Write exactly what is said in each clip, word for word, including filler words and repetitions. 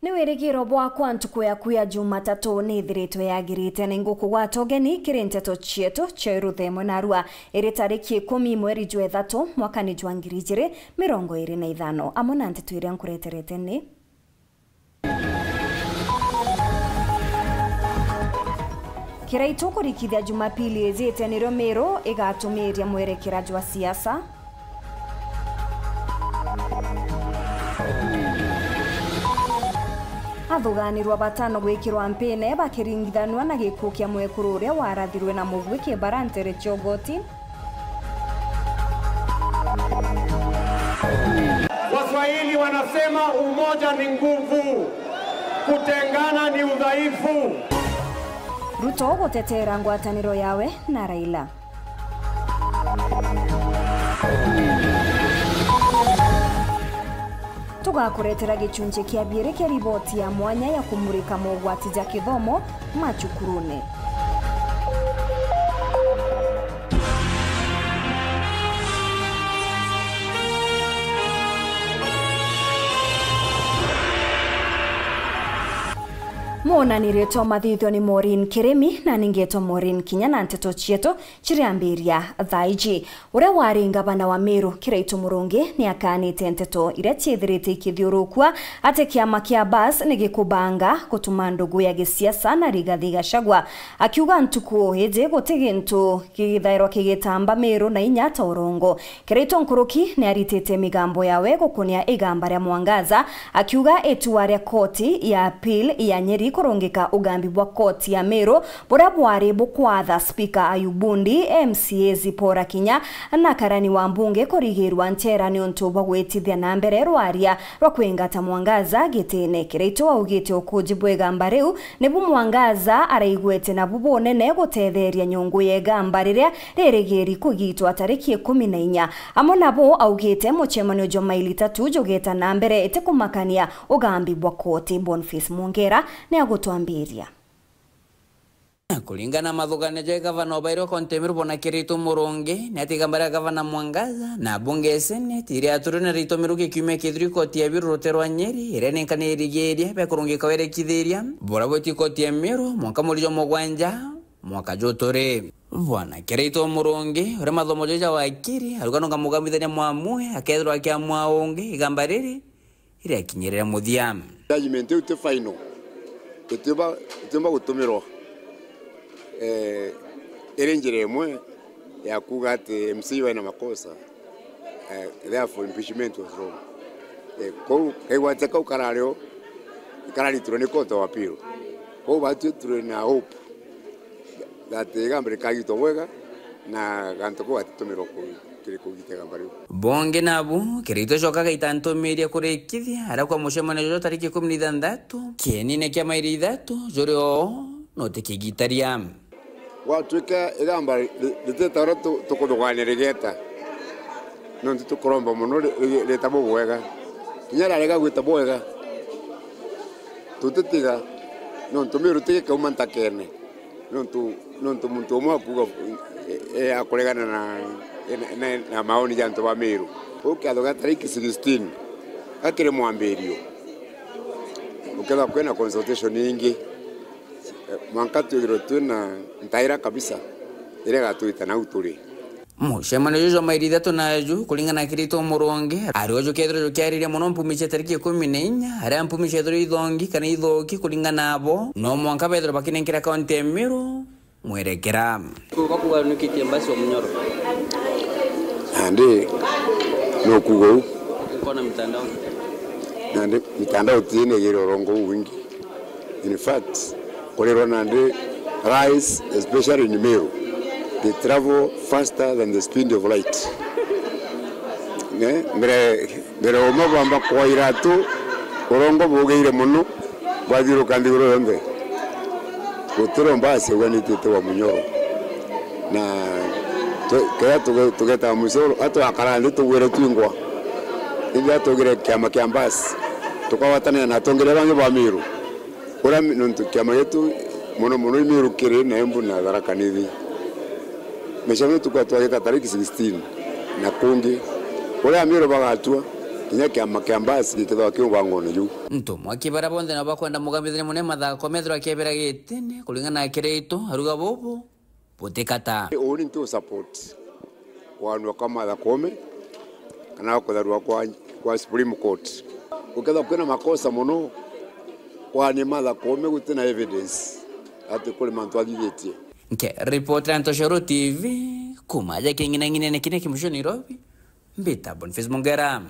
Ni wirigiro bwakwa ntuku yaku ya Jumatatu ni ithiritwe yagirite. Ni ngukugwata ugeni kiri nteto cietu cia ruthemwe narua iri tariki ikumi mweri jwa ithatu mwakani jwa ngiri ijiri mirongo iri na ithano. Amwe na nteto iria nkureterete ni: Kiraitu kurikithia Jumapili ijite nirio Miru igatumiria mwerekera jwa siasa. Athuganirwa batano gwikirwa mpine bakiringithanua na gikuu kia mwekuru uria warathirwe na mugwi kibara ntere cia ugoti. Waswahili wanasema umoja ni nguvu, kutengana ni udhaifu. Ruto gutetera ngwataniro yawe na Raila. Tugakuretera gicunji kia biiri kia riboti ya mwanya ya kumurika mogwati ja kithomo macukurune. Muunani ritwa mathithio ni Maureen Kirimi, na ningetwa Maureen Kinya, na nteto cietu ciriambiria thaa iji. Uria wari ngavana wa Meru, Kiraitu Murungi, ni akaanite nteto iria ciithirite ikithiurukua ati kiama kia Bus ni gikubanga gutuma ndugu ya gisiasa na Rigathi Gachagua, akiuga ntuku iji guti gintu gigithairwa kigitamba Meru na inya ta urongo. Kiraitu nkuruki ni aritite migambo yawe gukunia igamba ria Mwangaza, akiuga itua ria koti ya appeal ya Nyeri kurungika ugambi bwa koti ya Meru buria bwari bukwatha Spika Ayubu Ndi, M C A Zipporah Kinya na karani wa mbunge kurigirwa nchera niuntu bwa gwitithia na mbere rwaria rwa kwingata Mwangaza gitine. Kiraitu augite ukuji bwa igamba riu nibu Mwangaza araigwete nabu bunene gutetheria nyungu ya igamba riria ririgiri kugitwa tariki ikumi na inya. Amwe nabo augite mucemanio jwa maili tatu jugeta na mbere itikumakania ugambi bwa koti. Boniface Mwongera ni agutwambiria. Kuringana na mathuganio ja gavana obairwe Kontemir Bwana Kiraitu Murungi, ni ati igamba ria gavana Mwangaza na bunge ya Senate iria aturire na ritwa Miruki kiumia kithiri koti ya biru rute rwa Nyeri, iria ni nkani irigiria bia kurungika werekithiria buria bweti koti ya Miru mwanka mweri jwa mugwanja mwaka juturi. Bwana Kiraitu Murungi, uria mathomo jaja ja wakiri, aruga nonga mugamithania mwamue akethirwa akiamua ungi igamba riri iriakinyirire muthia. Judgment iu ti final. Itiumba, itiumba gutumirwa, eh, iri njira imwe ya kuuga ati M C A wena makosa, eh, therefore impeachment was wrong. Eh, kou kaigwate kau karari o, kararitirwe ni court of appeal. Kou batwi turi na hope that igamba rikagitwa bwega na gantu kau gatitumirwa ku-, kiri kugita igamba riu. Bongi nabu, Kiraitu acoka agaita ntumiria kurikithia aria kwa mucemanio jwa tariki ikumi na ithanthatu, kienine kia mairi ithatu juri oo no tikigitaria. Gwatuika igamba ri-, ritita uria tu-, tukuthugaania rigeta, nontu tukuromba mono ri-, ri-, rita bubwega. Kinya riarega gwita bwega, tutitiga, nontu Miru tigikauma ntakene. Nontu, nontu muntu umwe akuuga, e, e, akuregana na, na, na, na maoni ja antu ba Miru. Kou kiatho gia tariki sixteen, gakiri mwambirio, gukethirwa kwina consultation ingi, e, mwanka twithirwe twina ntaira kabisa iria igatwita nau turi. Mucemanio juju jwa mairi ithatu naju, kuringana na Kiraitu Murungi, ari o jukethirwa jukiariria mono mpumi cia tariki ikumi na inya, aria mpumi ciethirwa ithongi kana ithoki kuringana nabo, no mwanka bethirwe bakinenkera kaunti ya Miru mwerekera. Bakuga nukitie mbasi wa Munyoro. Nandi nukuga uu. Ukona mitandao. Nandi mitandao tiinegere urongo uu wingi. In fact, kurirwa nandi rise, especially in Meru, they travel faster than the speed of light. Ne? Mbere, mbere uma bamba kwa iratu, urongo bugeire mono, bwathiuruka nthiguru yonthe. Gutiro mbasi uganitite wa Munyoro. Na tu-, kaya tuge-, tugeta Munyoro, atwakara nthi tugwire twingwa. Indi atugire kiama kia mbasi, tukagwatanira na atongeria bangi ba Meru. Uria mi-, nontu kiama gietu mono mono i Meru kiri na Embu na Tharaka Nithi. Micemanio tukoragwa twagita tariki sixteen na kungi. Uria Amiru bagatua, Kinya kiama kia Mbasi gikethirwa ki mubangone juu. Ntumwa kibara bonthe nabo bakwenda mugamithania munene Martha Koome ethirwa akiebera gitine kuringana na Kiraitu, aruga bubu butikata. Uuni nti u support kwanua kwa Martha Koome kana kutharua kwa, kwa Supreme Court. Ukethirwa kwina makosa mono, kwania Martha Koome gutina evidence ati kuri mantu athithitie. Nke ripoti ya Ntoshoro T V kuma aja king'inang'inene kiria kimucio Nairobi, mbita Boniface Mongera.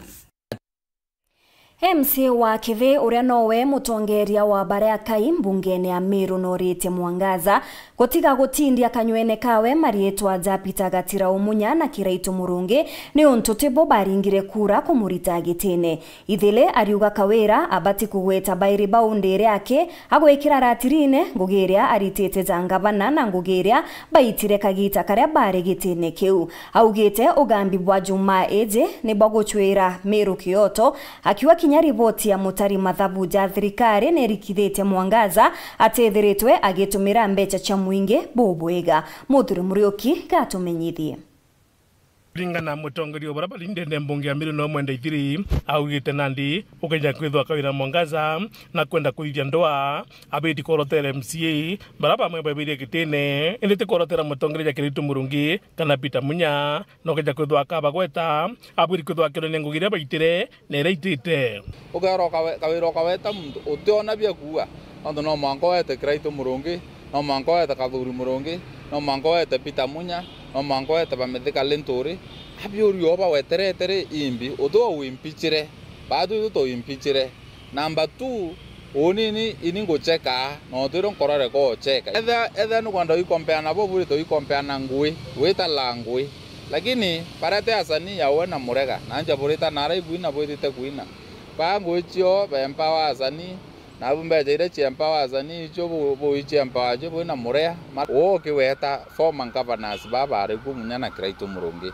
M C A wa Kithi, uria nowe mutongeria wa Bareakai mbungene ya Meru, noritie Mwangaza gutiga gutindia kanywene kawe mariitwa ja Peter Gatirau Munya na Kiraitu Murungi, niuntu tibo baringire kura kumurita gitine. Ithile ariuga Kawira abati kugweta bairi bau ndiri aki, agwikira ratirine ngugi iria aritite ja ngavana na ngugi iria baitire kagita karia bari gitine kiu. Augite ugambi bwa Jumaa iji ni bwa gucwira Meru kioto, akiuga kinya riboti ya mutari mathabu ja thirikari ni irikithitie Mwangaza atithiritwe agitumira mbeca cia mwingi bubwega. Muthuri Muriuki gatumenyithie. Kuringana na mutongeria wa baria bari ndene mbunge ya Meru no Mwenda Ithiri, augite nandi ukeja kwithwa Kawira Mwangaza na kwenda kuthithia ndwaa, abiti kworotera M C A baria bamwe baibire gitine, indi ti kworotera mutongeria Kiraitu Murungi kana Peter Munya. Nokeja kwithwa akabagweta, abwiri kwithwa akionania ngugi iria baitire na iria itite. Ukeera ukawe-, Kawira ukaweta muntu utiona bia kuuga, nontu no mwanka wete Kiraitu Murungi, no mwanka wete Kathuri Murungi, no mwanka wete Peter Munya, no mwanka wete Bamithika Linturi. Abiuria o baweterete ri imbi, uti o wimpichire, baatu itu tuimpichire. Number two, uuni ini, ini ngucheka, na utwire nkorore ko ucheka. Etha, etha nukwenda uikompea nabo, bwirite uikompea na ngui, wita la ngui. Lakini, barete asanii ya uwe na murega, na nja burita nara ikuina, bwitite kuina. Ba ngui cio, bempa wa asanii, nabu mbecha iria chiempa wa asanii icio, bu-, buichiempa wacio bwina murea. Ma-, ukiweta former governors ba bari ku Munya na Kiraitu Murungi.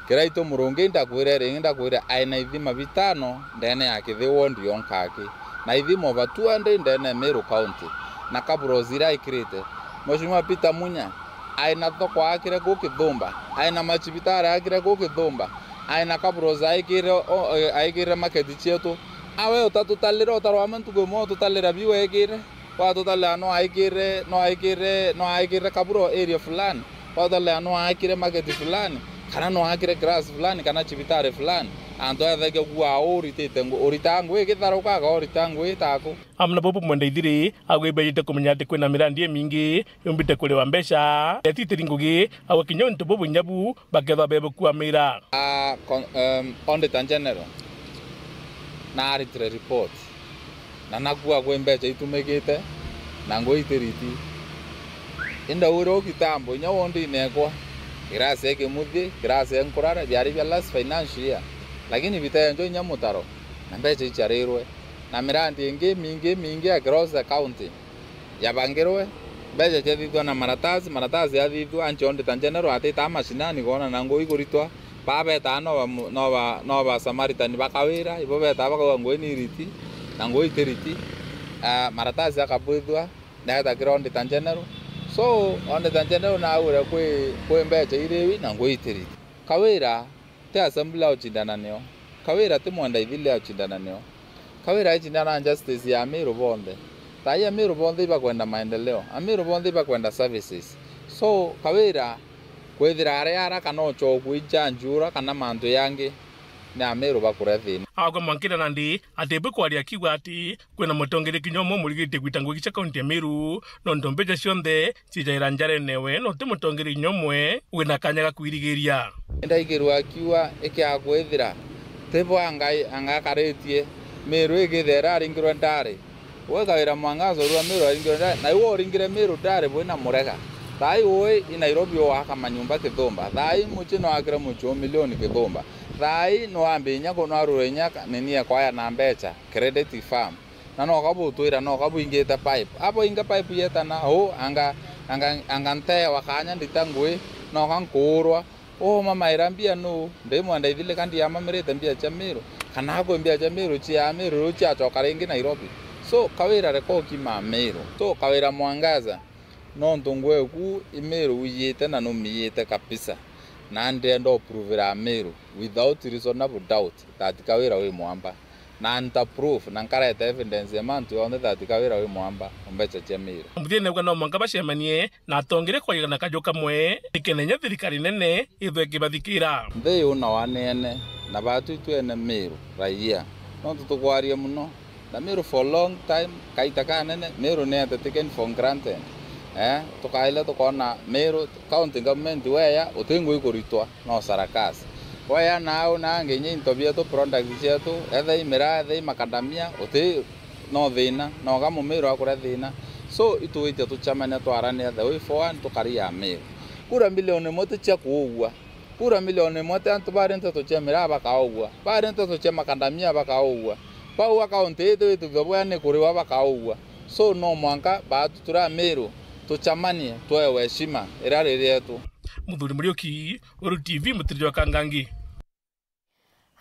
Kiraitu Murungi, ndakwire ringi, ndakwire, aina ithima bitano ndene ya Kithi ward yonka aki, na ithima over two hundred ndene ya Meru County, na kaburos iria aikirite. Mheshimiwa Peter Munya, aina thoko akire ku Kithumba, aina machibitari akire ku Kithumba, aina kaburos aikire, o, e, aikire market cietu. Awe utatutalira, utarwama ntuku imwe ututalira biu ekire. Watutalira no aikire, no aikire, no aikire kaburo area fulani. Watutalira no aikire market fulani, kana no aikire class fulani, kana chibitari fulani. Antu ethagia kuwa uritite ngu-, urita ngui githarukaga, urita ngui taku. Amwe na bubu Mwenda Ithiri, agwibejete kumenya ati kwina mirandi imingi yumbite kuriwa mbecha, yatitiri ngugi, agwe kinya untu bubu inya bu bakethwa bebukuamira. Ah, con-, um, Auditor General na aritire report. Na nakua kwi mbecha itumikite, na ngui itiriti. Indaure u kitambo, inya wondine ekwa, kirasi e Kimuthi, kirasi e Nkurare, biari bia last financial year. Lakini bitenjwa inya mutaro, na mbecha ichiarirwe. Na mirandi ingi mingi, mingi across the county yabangirwe, mbecha ciathithua na maratasi, maratasi yathithua, anchi Auditor General atitaa mashinani kwona na ngui ikuritwa. Babetaa no ba mu-, no ba, no ba Samaritan ba Kawira, ibo betaa bakauga ngui ni iriti, na ngui itiriti. Ah, maratasi akabwithua, naeta kiri Auditor General. So, Auditor General naugire kwi, kwi mbecha iriwi na ngui itiriti. Kawira ti assembly auchindana nio. Kawira ti Mwenda Ithiri auchindana nio. Kawira aichindana na justice ya Amiru bonthe. Thaai Amiru bonthe ibakwenda maendeleo. Amiru bonthe ibakwenda services. So, Kawira kwithira ari ara kana uchoku ija njura kana mantu yangi, ni Amiru bakuria thina. Agwe mwankira nandi ati bukwaria akiuga ati kwina mutongeria kinya umwe umurigitie gwita ngugi cia kaunti ya Meru, nontu mbecha cionthe cijaira njarene we, no ti mutongeria kinya umwe wina kanya ga kwirigiria. Ndaigirwa akiuga ikiakwithira ti bo anga, anga akaritie Meru ikithera aringirwe ndari. We Kawira Mwangaza urua Meru aringirwe ndari, na iwe uringire Meru ndari bwina murega. Thaai ui i Nairobi uaka manyumba Kithumba. Thaai muchi no akire muchi o milioni Kithumba. Thaai no ambi inya ku-, no arure inya ka-, nini ekwaya na mbecha, credit firm. Na noka butwira noka bwingite pipe. Abo inga pipe yetana, u, anga, anga, anga ntewa kanya ndita ngui, noka nkuurwa. U, mamaira mbia nu? Ndi Mwenda Ithiri ka ndiamamirite mbia cia Meru? Kana akwe mbia cia Meru cia Meru riu ciachoka ringi Nairobi? So, Kawira reka ukima Meru. So, Kawira Mwangaza, nontu ngui eku i Meru wiyite na numiyite kabisa. Na ndienda upruvira Amiru without reasonable doubt that Kawira wi mwamba. Na nta proof na nkareta evidence ya mantu yonthe that Kawira wi mwamba o mbeca cia Miru. Muthia nauga no mwanka bacemanie na atongeria kwaigana kaju kamwe, nikenda inya thirikari nene ithwe ikibathikira. Nthi yuna waneene na batu itwene Miru raia. Nontu tukwaria muno, na Meru for long time, kaita kanene, Meru ni ente taken for granted. Eh, tukaile tukoona Meru county government weya, uti ngui kuritwa, no sarakasi. Weya nau na nginya into bietu, products cietu, ethe i miraa, ethe i makadamia, uti no thina, no ga mumiru akuria thina. So, itwite tucemania twarania the way forward, tukaria Meru. Kura milioni imwe ti cia kuugua. Kura milioni imwe ti antu bari nteto cia miraa bakaugua, bari nteto cia makadamia bakaugua. Bau akaunti ii twitithua bwea ni kuriwa bakaugua. So no mwanka baatu turi Amiru tucamanie twewe heshima iria riri yetu. Muthuri Muriuki, Uru T V, Mutiri jwa Kangangi.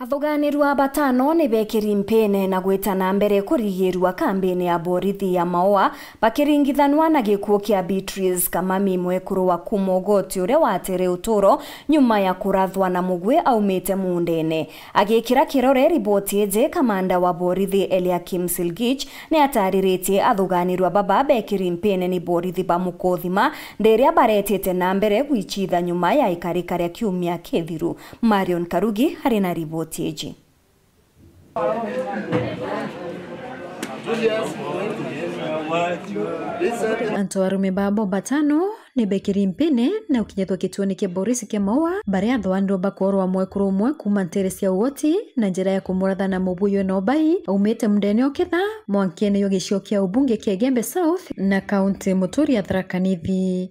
Athuganirua batano ni bekiri mpine na gwita na mbere kurigirua kambini ya borithi ya Maua, bakiringithanwa na gikuo kia Beatrice Kamami, mwekuru wa kuma Ugoti uria watere uturo nyuma ya kurathwa na mugwi aumite muundene. Agikira kirore riboti iji, kamanda wa borithi Eliakim Silgich ni atariritie athuganirua baba bekiri mpine ni borithi ba Mukothima, ndiria baretite na mbere gwichitha nyuma ya ikarika ria kiumia kithiru. Marion Karugi ari na riboti iji. Antu arume babo batano ni bekiri mpine na gukinyithua kituoni kia borisi kia Maua, baria athwanirwa bakorwa mwekuru umwe kuma ntere cia Ugoti na njira ya kumuratha na mubuyu na ubai aumite mundene oketha mwankene yo gicigo kia ubunge kia Igembe South na kaunti muturi ya Tharaka Nithi.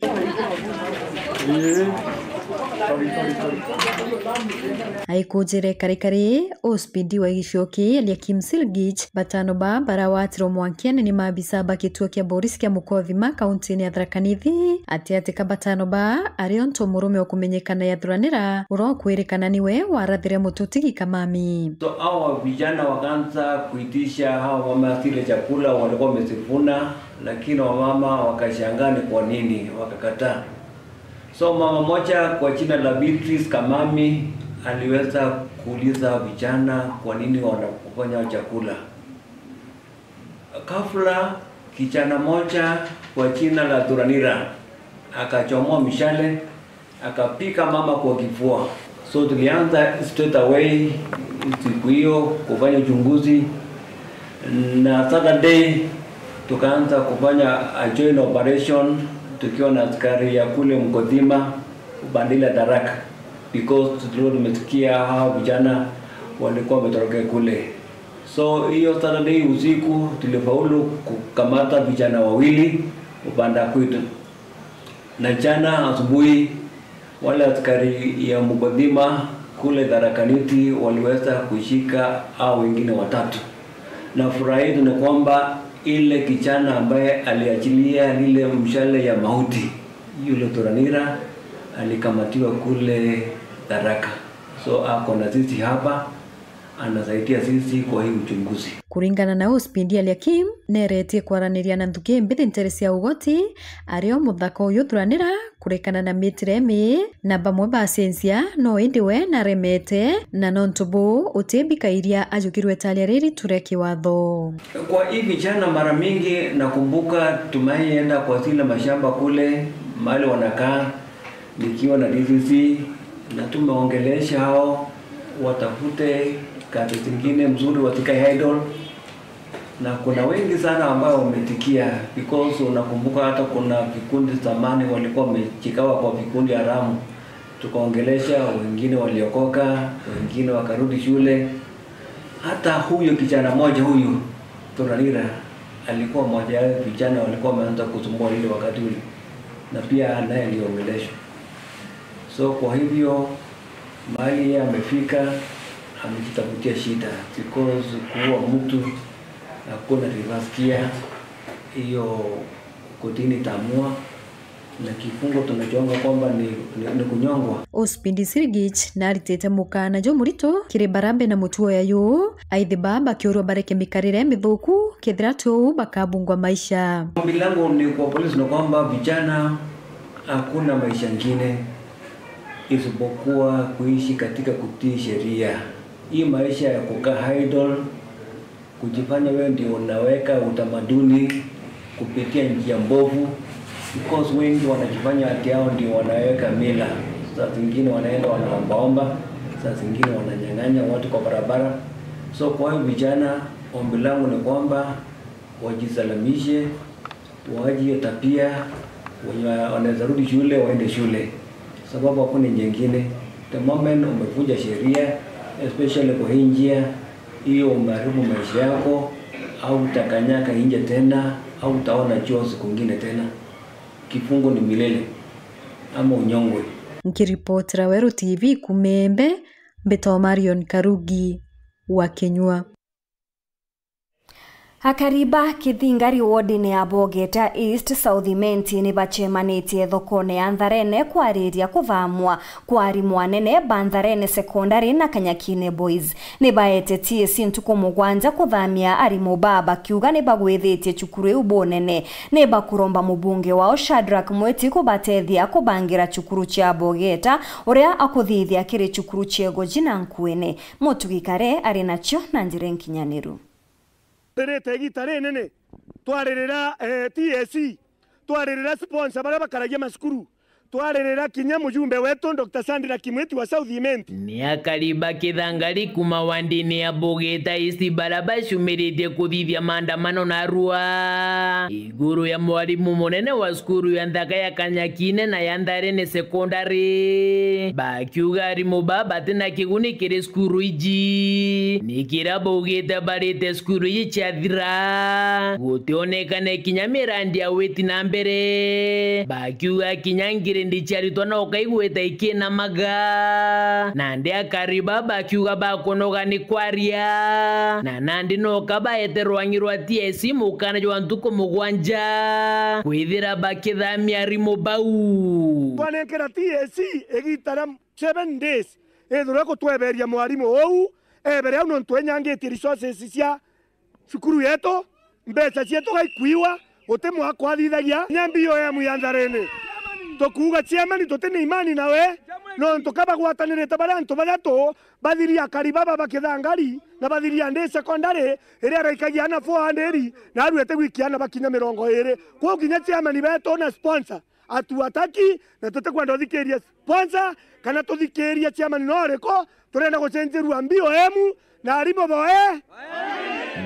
Aikujire karikari, O C P D wa gicigo kii Eliakim Silgich, batano ba barawatirwe mwankene ni maabisa ba kituo kia borisi kia Mukothima, kauntini ya Tharaka Nithi. Ati ati ka batano ba ari onto murume ukumenyekana ya Thuranira, uria ukwirikana niwe warathire Mututigi Kamami. So, hawa vijana wakaanza kuitisha hawa mama zile chakula walikuwa wamezivuna, lakini wamama wakashangaa ni kwa nini, wakakataa. So, mama moja kwa jina la Beatrice Kamami aliweza kuuliza vijana kwa nini wanakufanya chakula. Ghafla, kijana moja kwa jina la Thuranira akachomoa mshale, akapiga mama kwa kifua. So, tulianza straight away siku hiyo kufanya uchunguzi, na Saturday tukaanza kufanya a joint operation tukiwa na askari ya kule Mukothima, upande ile Tharaka, because tulikuwa tumesikia hawa vijana walikuwa wametoroka kule. So, hiyo Saturday usiku tulifaulu kukamata vijana wawili upande wa kwetu. Na jana asubuhi, wale askari ya Mukothima kule Tharaka Nithi waliweza kushika hao wengine watatu. Na furaha yetu ni kwamba ile kijana ambaye aliachilia lile mshale ya mauti, yule Thuranira, alikamatiwa kule Tharaka. So, ako na sisi hapa, anasaidia sisi kwa hii uchunguzi. Kuringana na O C P D Eliakim, neretie kwaraniria na nthuki mbithi ntere cia Ugoti, ario muthaka uyu Thuranira kurekana na mitire mii, na bamwe bacenjia, no indi we naremete, na nontu buu utibika iria ajukirwe taria riri ture kiwatho. Kwa hii vijana, mara mingi nakumbuka tumaienda kwa zile mashamba kule mahali wanakaa, nikiwa na D C C, na tumeongelesha hao watafute kazi zingine mzuri, wasikae idle. Na kuna wengi sana ambao wametikia, because unakumbuka hata kuna vikundi zamani walikuwa wamejikawa kwa vikundi haramu, tukaongelesha, wengine waliokoka, wengine wakarudi shule. Hata huyo kijana moja huyu, Thuranira, alikuwa mmoja ya vijana walikuwa wameanza kusumbua ile wakati ule, na pia naye aliongeleshwa. So, kwa hivyo, mahali yeye amefika, amejitafutia shida, because kuua mtu hakuna reverse gear, hiyo kotini itaamua, na kifungo tunachoonga kwamba ni, ni, ni kunyongwa. O C P D Silgich naritite mukana jumurito kiri baria bena mutugo ya yu, aithi baa bakiurwa bareke mikarire mithuku, kethira ti uu bakabungwa maisha. Ombi langu ni kwa polisi ni kwamba vijana, hakuna maisha ingine. isipokuwa kuishi katika kutii sheria. Hii maisha ya kukaa idle, kujifanya wewe ndio unaweka utamaduni kupitia njia mbovu, because wengi wanajifanya ati hao ndio wanaweka mila. Saa zingine wanaenda wanaombaomba, saa zingine wananyang'anya watu kwa barabara. So kwa hiyo vijana, ombi langu ni kwamba wajisalamishe, waache hiyo tabia, wenye wanaweza rudi shule, waende shule. Sababu hakuna njia ingine. The moment umevunja sheria, especially kwa hii njia, hiyo umeharibu maisha yako, au utakanyaka nje tena, au utaona chuo siku ingine tena. Kifungo ni milele, ama unyongwe. Nkiripotera Weru T V kuuma Embu, mbitwa Marion Karugi wa Kinyua. Akari ba Kithingari wodine ya Bogeta East South Imenti ni bacemanitie thokone ya Ntharene kwariria kuthamwa kwa arimu anene ba Ntharene Secondary na Kanyakine Boys. Ni baete T S C ntuku mugwanja kuthamia arimu baa, bakiuga ni bagwithitie cukuru iu bunene. Ni bakuromba mubunge wao Shadrack Mwiti kubatethia kubangira cukuru cia Bogeta, uria akuthithia kiri cukuru cia Igoji na Nkuene. Mutugi Kare ari nacio na njira inkinyaniru. Ririte igita rinene, twaririra, eh, T S C, twaririra sponsor baria bakaragia macukuru, twaririra kinya mujumbe wetu Doctor Sandra Kimwiti wa South Imenti. Ni akari ba Kithangari kuma wandini ya Bogeta East bara bacumiritie kuthithia maandamano narua iguru ya mwarimu munene wa cukuru ya nthaka ya Kanyakine na ya Ntharene Secondary, bakiuga arimu baa batina kiguni kiri cukuru iji. Ni kiria baugite barite cukuru iji ciathira, gutionekane kinya mirandi ya witi na mbere. Bakiuga kinya ngirindi cia aritwa no kaigwita ikinamaga. Nandi akari baa bakiuga bakunoga ni kwaria, na nandi no kabaete rwangi rwa T S C mukana jwa ntuku mugwanja kwithira bakithamia arimu bau. Twanenkera T S C igita ria seven days, ethirwe gutweberia mwarimu uu ebere au, nontu enyangitie resources cia cukuru yetu, mbeca cietu gaikuiwa, guti mwako athithagia kinya B O M ya Ntharene. Tukuuga chairman, tuti na imani nawe, nontu ka bagwatanirite baria antu bathatu, bathiria akari baba ba Kithangari na bathiria ndi secondary iria iraikagia ana four hundred na aruete gwikia ana bakinya mirongo iri. Kwou kinya chairman betu na sponsor atuataki, na tutikwenda uthikiria sponsor kana tuthikiria chairman no uriku. Turenda gucenjirua B O M na arimu boe.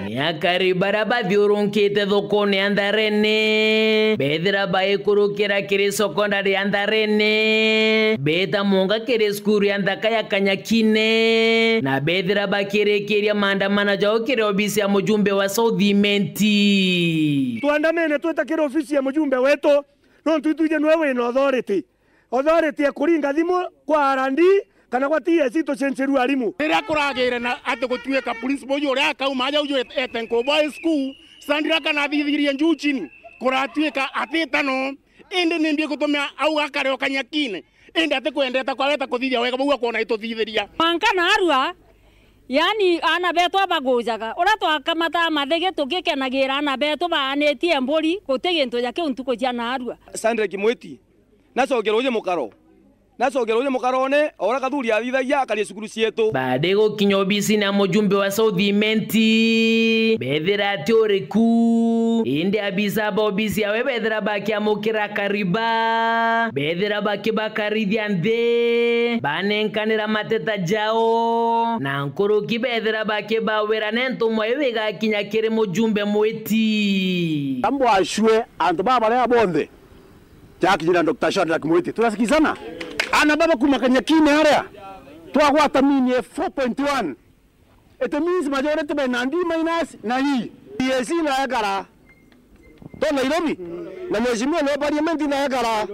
Ni akari baria bathiurunkite thokone ya Ntharene, bethira baikurukira kiri secondary ya Ntharene, beta munga kiri cukuru ya nthaka ya Kanyakine, na bethira bakirikiria maandamano jao kiri obisi ya mujumbe wa South Imenti. Tuandamene twita kiri ofisi ya mujumbe wetu, nontu itwiji niwe wina authority. Authority ya kuringa thimu kwa R and D kana kwa T S C tucenjirue arimu. Riria kuragire na ati gutuika principal uju uria akauma aja uju et-, ete Nkobo High School, Sandra kana athithirie juu chini, kuratuika atitano, indi nimbi gutumia au akare o Kanyakine, indi atikwendeta kwa weta kuthithia wega bau akwona ituthithiria. Mwanka narua, yani, ana betu abagujaga. Uria twakamataa mathigi tukikenagira ana betu baanitie mburi, guti gintu ja kiu ntuku cia narua. Sandra Kimwiti, nacokere uje mukaro. Nacokere uje mukarone, o uria Kathuri athithagia akaria cukuru cietu. Baada gukinya obisini ya mujumbe wa South Imenti, bethira ati uriku. Indi abisa ba obisi yawe bethira bakiamukira akari baa, bethira bakibakarithia nthi, banenkanira mateta jao, na nkuruki bethira bakibawira ni ntumwa iu igakinya kiri mujumbe Mwiti. Kambwacue antu baa baria bonthe, jakinyira Doctor Shadrack Mwiti. Tunasikizana? Ana baba kuma Kanyakine aria twagwata mini ya four point one. It means majority bena D minus na E. T S C na ekara to Nairobi, na mheshimiwa no parliament na ekara.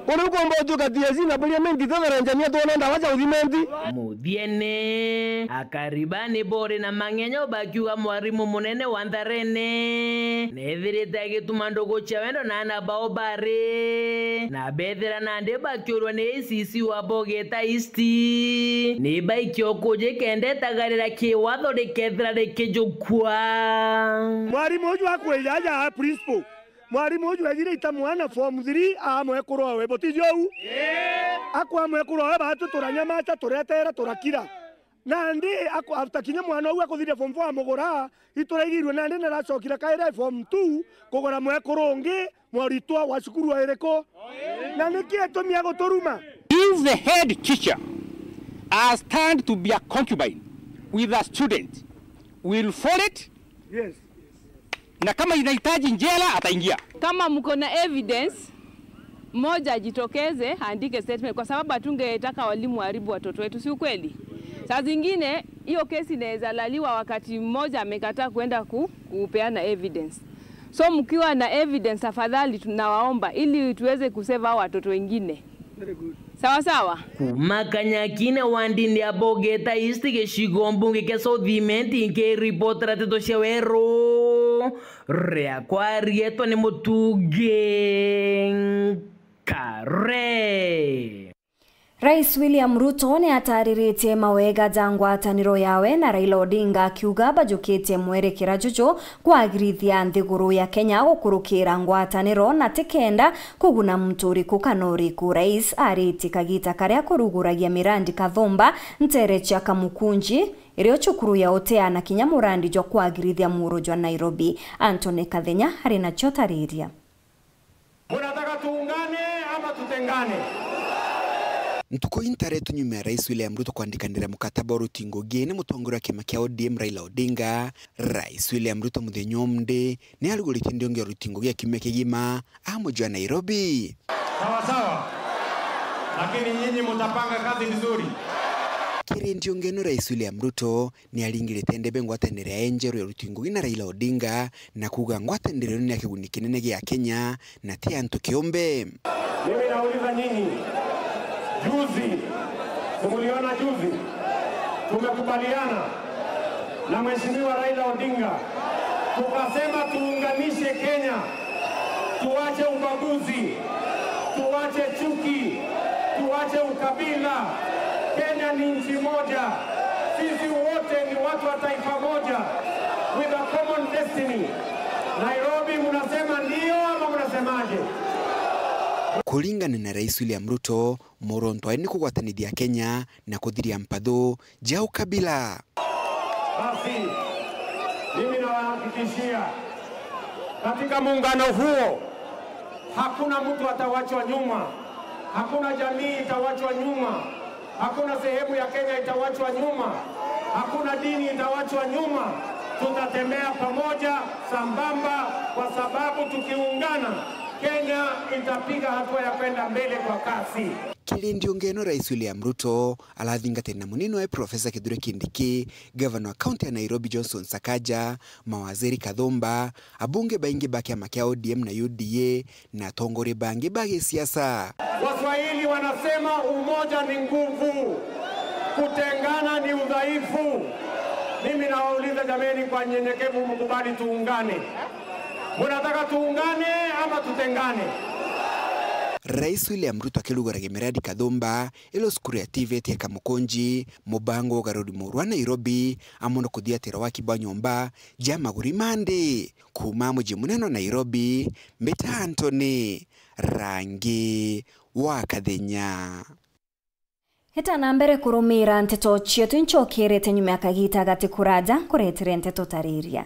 Kuri ukomba utuka T S C na parliament tetharenjania twona ndawa cia uthimenti. Muthiene, akari baa ni bori na mang'enyo bakiuga mwarimu munene wa Ntharene nethirite agituma ndugu cia wendo na ana bao bari, na bethira nandi bakiurwa ni A C C wa Bogeta East, ni baikio kuji kenda itagarira kiwatho rikethira rikijukua. Mwarimu uju akwija aja a principal. Mwarimu uju ejire ita mwana form three a mwekuru owe, butiji uu? Akwa mwekuru owe batu turanyamaca, tureteera, turakira. Nandi aku-, after kinya mwana uu akuthiria form four amugura, ituraigirue nandi naracokire kaira form two kugura mwekuru ungi, mwaritwa wa cukuru o iriku? Na niki itumi aguturuma? If the head teacher has turned to be a concubine with a student, will follow it. Yes. Na kama inahitaji njela, ataingia. Kama mko na evidence, mmoja ajitokeze, aandike statement, kwa sababu hatungetaka walimu waharibu watoto wetu, si ukweli? Saa zingine, hiyo kesi inaweza laliwa wakati mmoja amekataa kuenda ku-, kupeana evidence. So, mkiwa na evidence, tafadhali tunawaomba, ili tuweze kusave hao watoto wengine. Very good. Sawa sawa? Kuuma Kanyakine wandini ya Bogeta East gicigo mbunge kia South Imenti, nkiripotera nteto cia weru, riakwa rietwa ni Mutungi Nkare. Rais William Ruto ni atariritie mawega ja ngwataniro yawe na Raila Odinga, akiuga bajukitie mwerekera juju kwagirithia nthiguru ya Kenya gukurukira ngwataniro na ti kenda kuguna muntu uriku kana uriku. Rais aritie kagita karia kuruguragia mirandi Kathumba, ntere cia Kamukunji, irio cukuru ya Utea na kinya murandi jwa kwagirithia muru jwa Nairobi. Anthony Kathenya ari nacio tariria. Munataka tuungane ama tutengane? Ntuku ii ntaretu nyuma ya Rais William Ruto kwandikanira mukataba wa ruti ngugi ni mutongoria wa kiama kia O D M Raila Odinga, Rais William Ruto muthenya umndi ni aruguritie ndiungi ya ruti ngugi ya kiumia kigima amujwa Nairobi. Sawa sawa. Lakini nyinyi mutapanga kazi vizuri. Kiri ndiungi ino Rais William Ruto ni aringirite ndebe ngwataniro ya enjeru ya ruti ngugi na Raila Odinga na kuuga ngwataniro ino ni ya kiguni kinene gia Kenya na ti antu kiumbe. Mimi nauliza nyinyi, juzi, simuliona juzi, tumekubaliana na Mheshimiwa Raila Odinga, tukasema tuunganishe Kenya, tuache ubaguzi, tuache chuki, tuache ukabila. Kenya ni nchi moja. Sisi wote ni watu wa taifa moja with a common destiny. Nairobi, mnasema ndio ama mnasemaje? Kuringana na Rais William Ruto, muronto ae ni kugwatanithia Kenya na kuthiria mpathu ja ukabila. Basi, mimi nawahakikishia, katika muungano huo, hakuna mtu atawachwa nyuma, hakuna jamii itawachwa nyuma, hakuna sehemu ya Kenya itawachwa nyuma, hakuna dini itawachwa nyuma. Tutatembea pamoja sambamba, kwa sababu tukiungana, Kenya itapiga hatua ya kwenda mbele kwa kasi. Kiri ndiungi ino, Rais William Ruto arathingatira na munini wae Professor Kithure Kindiki, gavana wa kaunti ya Nairobi Johnson Sakaja, mawaziri Kathumba, abunge baingi ba kiama kia O D M na U D A, na atongoria bangi ba gisiasa. Waswahili wanasema umoja ni nguvu, kutengana ni udhaifu. Mimi nawauliza jameni, kwa nyenyekevu, mkubali tuungane. Munataka tuungane ama tutengane? Rais William Ruto akiruguragia miradi Kathumba, ilo cukuru ya TVET ya Kamukunji, mubango wa ugaruri muru wa Nairobi, amwe na kuthiatira waki bwa nyomba ja maguri ma nthi. Kuuma muji munene wa Nairobi, mbita Anthony Rangi wa Kathenya. Heta na mbere kurumira nteto cietu, incokerete nyuma ya kagita gati kuraja nkuretere nteto tariria.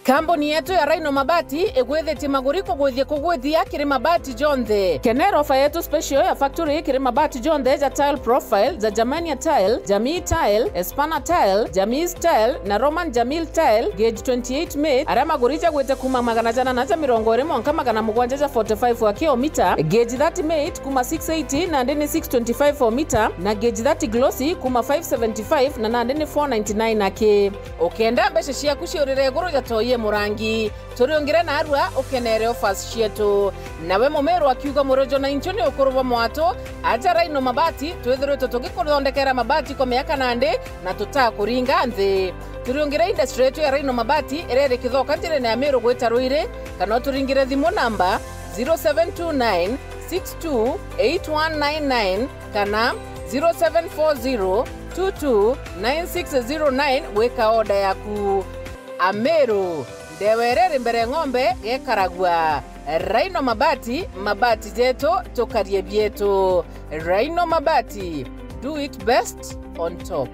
Kambuni yetu ya Rhino Mabati igwithitie maguri kugwithia kugwithia kiri mabati jonthe. Kenera ofa yetu special ya factory kiri mabati jonthe ja tile profile, ja Germania tile, Jamii tile, Espana tile, Jamis tile na Roman Jamil tile, gauge twenty-eight mate, aria maguri jagwite kuma magana jana na ja mirongo iri mwanka magana mugwanja ja forty-five aki o mita, gauge thirty mate kuma six eighty nandi ni six twenty-five o mita, na gauge thirty glossy kuma five seventy-five na nandi ni four ninety-nine aki. Ukenda mbeca ciaku ciurire iguru ja toi e murangi, turiungire narua ukenere offers cietu. Nawe mumiru akiuga, murojo na inchu ni ukuru bwa mwatu, aja Rhino Mabati, twithiritwe tugikuthondekera mabati kwa miaka nandi na tutakuringa nthi. Turiungire industry yetu ya Rhino Mabati iria iri Kithoka njirene ya Miru gwita Ruiri, kana uturingire thimu namba zero seven two nine six two eight one nine nine kana zero seven four zero two two nine six zero nine gwika order yaku. Ameru, ndewa iria iri mbere ng'ombe gekaragua. Rhino Mabati, mabati jetu, tukarie bietu. Rhino Mabati, do it best on top.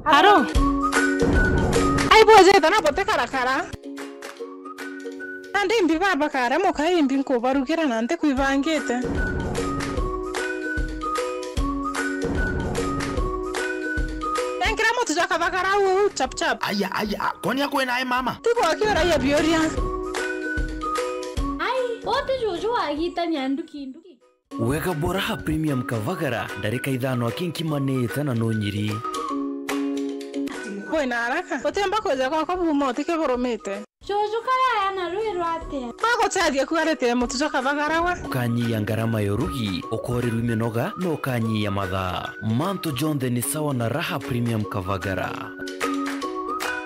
Aro? Ai bwejete na butikarakara. Nandi imbi baba kare muka imbi nkubarugira na ntikwibangite. Nenkira mutu jwa kathagara uu chap chap. Aya, aya, a, kwani akwena e mama? Tigwa akiuragia biuria. Ai, bote juju wagitania nduki nduki. Wega bwa Raha Premium Kavagara, ndarika ithano aki nkimanite na nunyiri. Wina haraka? Utiumba kwija gwakwa buma utike burumite. Juju karaya na rwi rwatia? Aguteethia kuaritire mutu jwa kavagara we. Ukanyia ngarama ya urugi, ukorirwa iminoga, na ukanyia mathaa. Mantu jonthe ni sawa na Raha Premium Kavagara.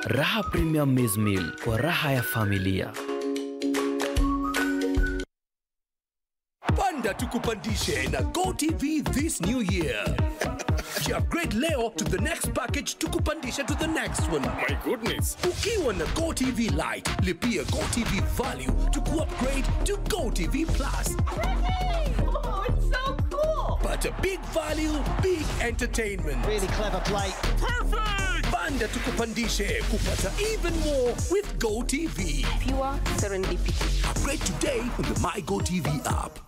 Raha Premium Maize Meal, kwa raha ya familia. Panda tukupandishe na Go T V this new year. Upgrade leo to the next package, tukupandishe to the next one. My goodness. Ukiwa na Go T V Lite, lipia Go T V Value to upgrade to Go T V Plus. Oh, it's so cool. Pata big value, big entertainment. Really clever play. Perfect! Panda tukupandishe kupata even more with Go T V. Pure serendipity. Upgrade today on the My Go T V app.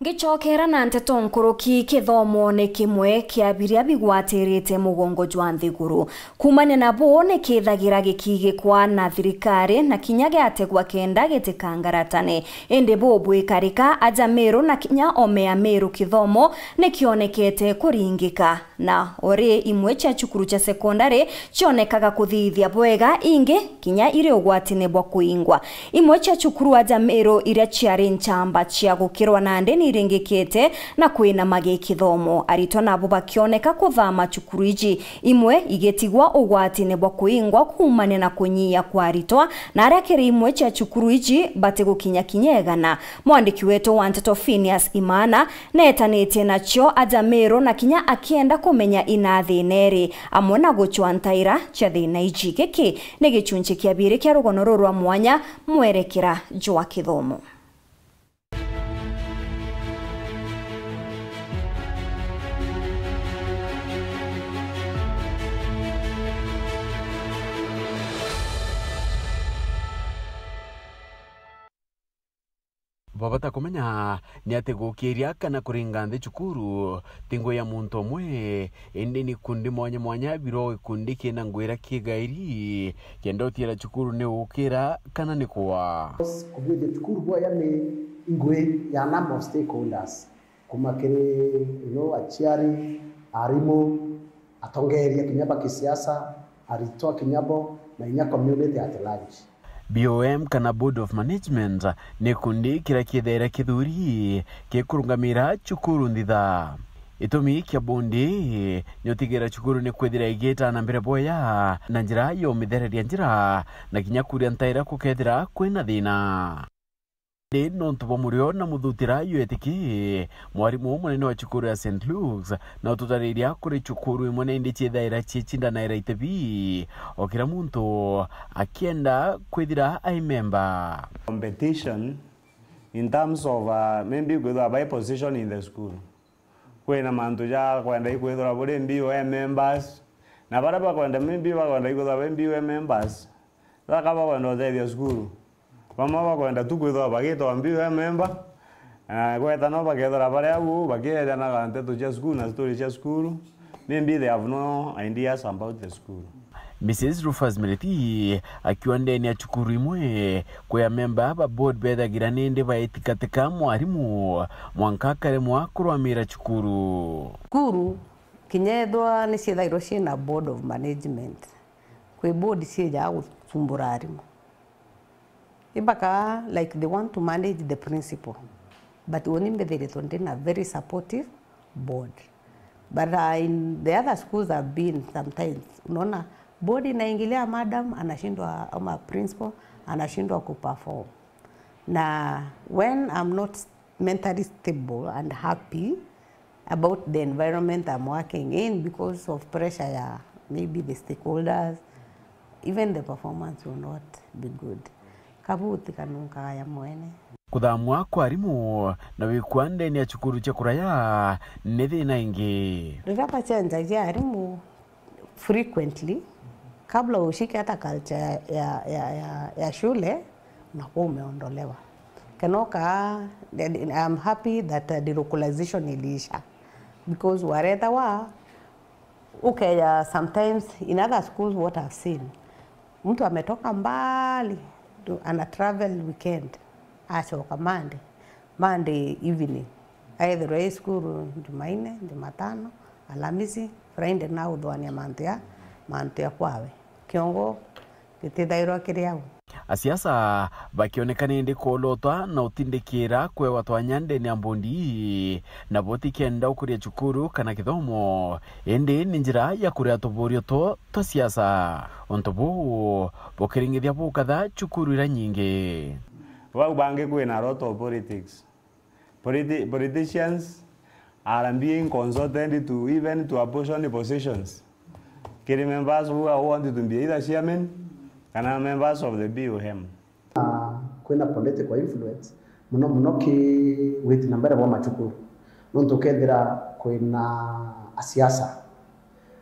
Ngicokera na nteto nkuruki, kithomo ni kimwe kia biria bigwatirite mugongo jwa nthiguru. Kumania na buu, ni kithagira gikigikwa na thirikari na kinya giategwa kenda gitikangaratane. Indi buu bwikarika, aja Meru na kinya ome ya Meru kithomo ni kionekete kuringika. Na ori imwe cia cukuru cia sekondari cionekaga kuthithia bwega, ingi kinya iri ugwatine bwa kuingwa. Imwe cia cukuru aja Meru iria ciari nchamba cia gukirwa nandi ni iringikite na kwina magi kithomo. Aritwa nabo bakioneka kuthama cukuru iji, imwe igitigwa ugwatine bwa kuingwa kuumania na kunyia kwa aritwa, na aria kiri imwe cia cukuru iji batigukinya kinya igana. Mwandiki wetu wa nteto Phineas Imana neetanitie nacio aja Meru na kinya akienda kumenya ina thina iri, amwe na gucwa ntaira cia thina iji. Giki ni gicunchi kia biiri kia rugono ruru rwa mwanya, mwerekera jwa kithomo. Bwa bata kumenya ni ati gukiria kana kuringa nthi cukuru ti ngugi ya muntu umwe, indi ni ikundi mwanya mwanya, biro gikundi kina ngugi iria kigairi kenda utiira cukuru ni gukira kana ni kua. Kuthithia cukuru bwega ni ngugi ya number of stakeholders, kuma kiri, you know, aciari, arimu, atongeria kinya ba kisiasa, aritwa kinya bo, na inya community at large. B O M kana Board of Management ni gikundi kiria kithaira kithuri gikurungamira cukuru nthitha. Gitumi kia bondi ni utigira cukuru ni kwithira igiita na mbere bwega na njira ya umithereria njira na kinya kuria ntaira kukethira kwina thina. Indi nontu bwa murio na muthutira yetiki, mwarimu munene wa cukuru ya Saint Luke's na ututariria kuri cukuru imwe na indi ciethaira ciicindanaira itebi, o kira muntu akienda kwithira ai memba. Competition in terms of, uh, maybe kwithirwa by position in the school. Kwina mantu ja kwenda ikwithirwa buri B O M members, na baria bakwenda maybe bakwenda ikwithirwa bari B O M members, thaka bakwenda utethia cukuru. Bamwe bakwenda tu kwithirwa bagitwa B O M member, na gweta no bakethira bari au bakiejanaga nteto cia cukuru na story cia cukuru. Maybe they have no ideas about the school. Missus Rufus Miriti akiuga ndene ya cukuru imwe, kwi amemba ba board bethagira nindi baitikatika mwarimu mwanka akaremwa kurwamira cukuru. Cukuru kinya ethwa ni ciethairwa ciina board of management, kwi board ciejaga gucumbura arimu. Ibaka like they want to manage the principal. But uni mbithiritwe ndina very supportive board. But, uh, in the other schools I've been, sometimes unaona board inaingilia, madam anashindwa ama principal anashindwa kuperform. Na when I'm not mentally stable and happy about the environment I'm working in because of pressure ya maybe the stakeholders, even the performance will not be good. Kabuti kanunkaga ya mwene. Kuthamwa kwa arimu na wikua ndene ya cukuru cia kuraya ni thina ingi. Riria bacenjagia arimu frequently, kabla ushike hata culture ya, ya, ya, ya, ya shule, unakuwa umeondolewa. Kenoka, I'm happy that, uh, delocalization iliisha. Because waretawa, ukeya sometimes in other schools what I've seen. Mtu ametoka mbali, tu-, ana travel weekend, acoka Monday, Monday evening. Aethirwa e cukuru Jumaine, Jumatano, Alamisi, Friday na uthwania mantu ya, mantu ya kwawe. Kiongo gitithairwa kiri au. Asiasa bakionekana indi kuolotwa na utindikira kwewa twanya ndene ya mbondi, na bo ti kenda ukuria cukuru kana kithomo, indi ni njira ya kuria tuburio two twa siasa. Untu buu bukiringithia bukatha cukuru iria nyingi. Bau bangi kwina a lot of politics. Politi-, politicians are being consulted to even to apportion positions kiri members who are wanted to be either chairman kana members of the B O M. Ah, kwina political influence muno muno ki witi na mbere bwa macukuru, nontu ukethira kwina asiasa,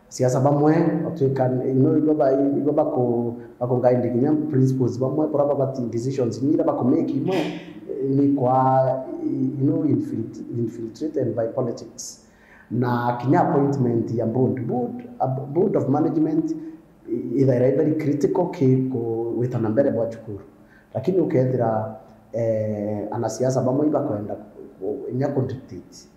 asiasa bamwe, otwika, you know, ibo ba-, ibo baku-, bakuguide kinya principals bamwe, bora babati decisions imwe iria bakumake imwe, eh, ni kwa, you know, infiltr-, infiltrated by politics. Na kinya appointment ya board, board, a board of management, i-, ithaira i very critical ki ku-, gwita na mbere bwa cukuru. Lakini ukethira, eh, anasiasa bamwe ibakwenda ku-, ku-, inya ku dictate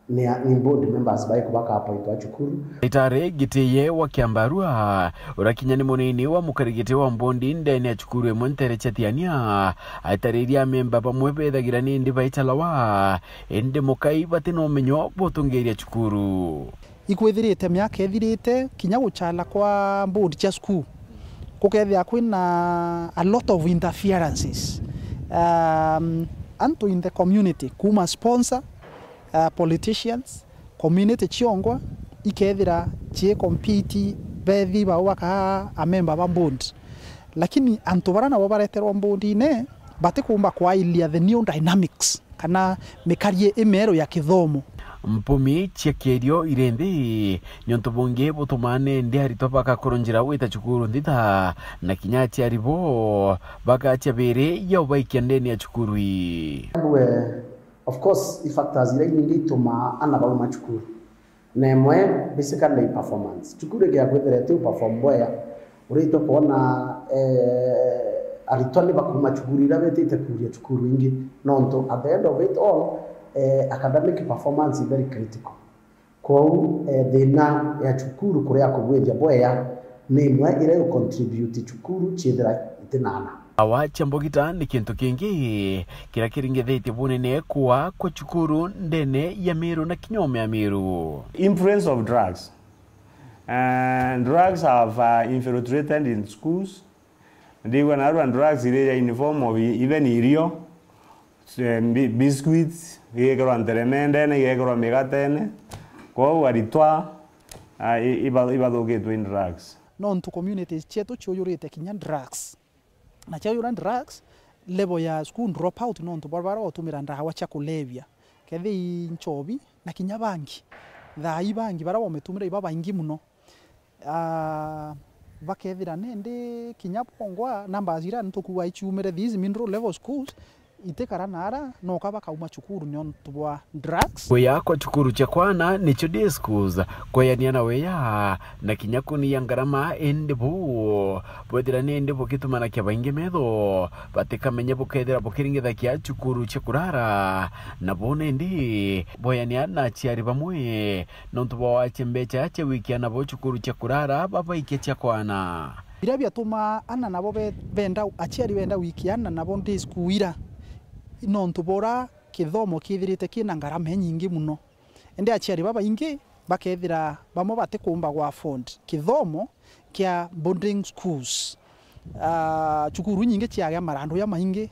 ni a-, ni board members baiku baka appointwa cukuru. Ndagitari Gitiye wa Kiambarua, uria kinya ni munini wa mukarigiti wa mbondi ndene ya cukuru imwe ntere cia Thiania, aitariria amemba bamwe bethagira nindi baicalawa, indi mukai bati na umenyo butungiria cukuru. Ikwithirite miaka ithirite, kinya guchala kwa board cia cukuru, gukethia kwina a lot of interferences. Um, antu in the community, kuma sponsor, uh, politicians, community ciongwa, ikethira cie compete bethi bao bakaa amemba ba board. Lakini antu bara nabo bareterwa board-ine, batikumba kwailia the new dynamics kana mikarie imeru ya kithomo. Mpumi cia kierio iri nthi, niuntu bungi butumaa nindi aritwa bakakurunjira gwita cukuru nthita, na kinya aciari bo bagacia biri ya ubaikia ndene ya cukuru ii. Mbue, of course, i factors iria inyingi itumaa ana bauma cukuru. Na imwe, basically, performance. Cukuru igia kwithira iti perform bwega, uritwe kwona, eh, aritwa ni bakuma cukuru iria betite kuria cukuru ingi, nontu at the end of it all, eh, academic performance is very critical. Kwou, eh, thina ya cukuru kuria kugwithia bwega ni imwe iria iu contribute cukuru ciithira iti na ana. Awa cia mbugita ni kintu kingi kiria kiringithitie bunene kuaa kwa cukuru ndene ya Meru na kinya oome ya Meru. Influence of drugs. Uh, drugs have, uh, infiltrated in schools. Ndigua narua drugs iria in form of even irio, eh, bi-, biscuits, igekirwa nteremendene, igekirwa migatene. Kwou aritwa, uh, i-, iba-, ibathukitwe in drugs. Nontu communities cietu ciujurite kinya drugs. Na ciaujura drugs, level ya school dropout nontu bwa bara batumira ndawa cia kulevya, kethira i nchobi na kinya bangi. Thaa ii bangi bara bometumira iba baingi muno. Ah, bakethira nindi kinya bongwa numbers iria ntukuga iciumire these middle level schools, itikara nara, noka bakauma cukuru niontu bwa drugs. Kuya kwa cukuru cia kwana nicio day schools, kweyania na weya, na kinya kunia ngarama, indi buu bwethira nindi bugitumanakia baingi metho, batikamenye bukethira bukiringithakia cukuru cia kurara, na bo nindi boyania na aciari bamwe, nontu bwa wacia mbeca cia gwikia nabo cukuru cia kurara babaikia cia kwana. Biria biatumaa ana nabo be-, benda, aciari benda gwikia ana nabo day school ira, nontu bora kithomo kithirite kina ngarama inyingi muno. Indi aciari babaingi bakethira bamwe batikumba gwa afford kithomo kia boarding schools. Ah, cukuru inyingi ciagia marandu jamaingi,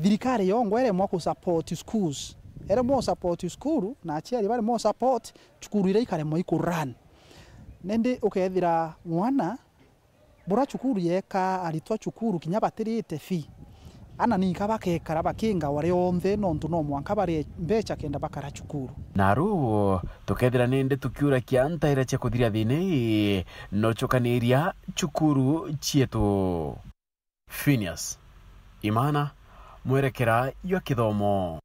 Thirikari yongwa iremwa ku support schools. Iremwa u support school, na aciari baremwa u support, cukuru iria ikaremwa iku run. Nindi ukethira mwana, bura cukuru yeka aritwa cukuru kinya batirite fee. Ana ninka bakekara bakinga wari onthe, nontu no mwanka barie mbeca kenda bakara cukuru. Naru, tukethira nindi tukiura kiantaira cia kuthiria thina ii, no cukaniria cukuru cietu. Phineas Imana, mwerekera jwa kithomo.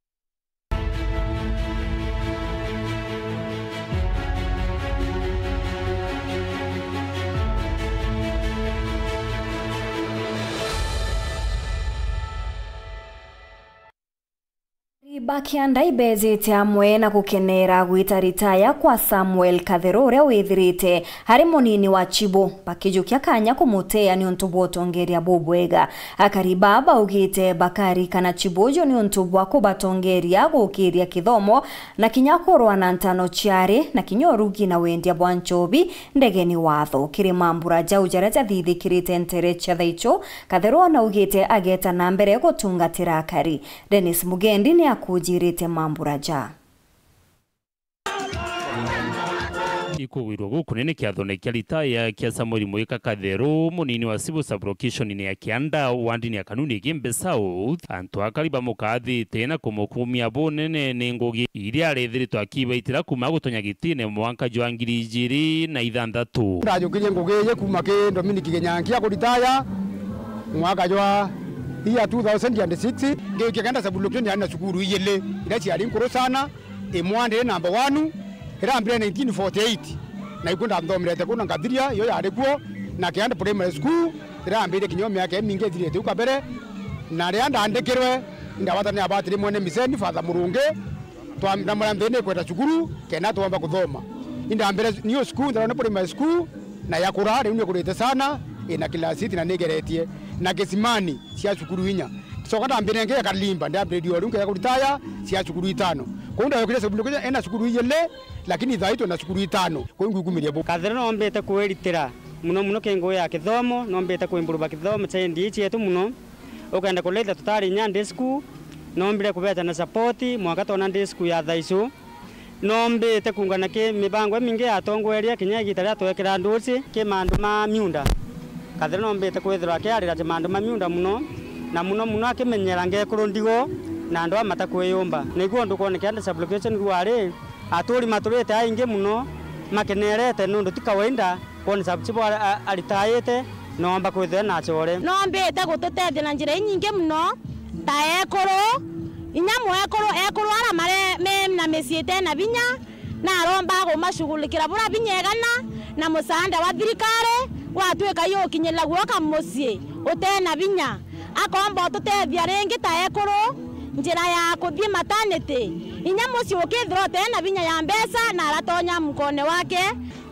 Ba kianda ibejite amwe na gukenera gwita ritaya kwa Samuel Katheru, uria withirite ari munini wa Chibo, bakijukia kanya kumuteea niuntu bwa utongeria bubwega. Akari baa baugite bakarikana Chibo uju niuntu bwa kubatongeria gukiria kithomo na kinya kurwa na ntano ciari na kinya urugi na wendia bwa nchobi ndegeni watho. Kiri mambura jau jaria jathithikirite ntere cia thaichu, Katheru naugite ageta na mbere gutungatira akari. Dennis Mugendi ni akujirite mambura ja. Ikugwirwa gukunene kiathone kia ritaya kia Samuel Mwika Katheru, munini wa Civil Sub-location-ini ya Kianda, wandini ya Kanuni Igembe South. Antu akari bamukathite na kumukumia bunene ni ngugi iria arethiritwe akibaitira kuma gutonya gitine mwanka jwa ngiri ijiri na ithanthatu. Ndajukirie ngugi iji kuma ki Dominic Kinyankia kuritaya mwaka jwa year two thousand and six. Ngiukia Kianda Sub-location yari na cukuru ijiri iria ciari nkuru sana. Imwe ndiri number one, irambire nineteen forty-eight, na iku ndathomerete ku na ngathiria, iyo yari kuo, na Kianda Primary School, irambire kinya miaka imingi ithirite u kabere, na riria ndandikirwe, indagwatania na batiri mwene miseni, Father Murungi, twa-, ndamwira nthini kwenda cukuru, kenda twomba kuthoma. Indambire niyo school, Ntharone Primary School, na yakura, riu nikurite sana, ina class eight na nigeretie, na Kisimani cia cukuru inya. Coka ndambire ngi ya Kalimba, ndambiririe o riu ngeja kuritaya cia cukuru itano. Kou ndayokire cukuru ina cukuru ijiri, lakini thaa ii twina cukuru itano. Kou ngwikumiria bu. Kathira nombite kwiritira muno muno ki ngugi ya kithomo, nombite kuimprove kithomo cha N D A cietu muno. Ukenda kuletha tutari inya ndi cukuru, nombire kubeta na support, mwaka tona ndi cukuru ya thaicu. Nombite kuungana ki mibango imingi ya atongoria kinya igita riria twekira nduci ki mandu ma miunda. Kathira nombite kwithirwa akiarira ti mandu ma miunda muno, na muno muno akimenyera ngekuru ndigo na andu a matakwiyumba. Niguo ndukwonekera ndi sub-location rwari, aturi maturite aingi muno makenerete nundu ti kawaida kwona sub chief a-, a-, aritayite, noomba kwithirwa na achore. Noombite gututethia na njira inyingi mono, ta ekuru, inya mwekuru, ekuru ara mare-, me na micii ite na binya, na aromba gumacugulikira bura binya igana, na musaanda wa thirikari gwatwika yukinyirira gwoka mucii ute na binya. Akomba ututethia ringi ta ekuru, njira ya kuthii maternity. Inya mucii ukithirwa ute na binya ya mbeca, na aratonya mukone wake.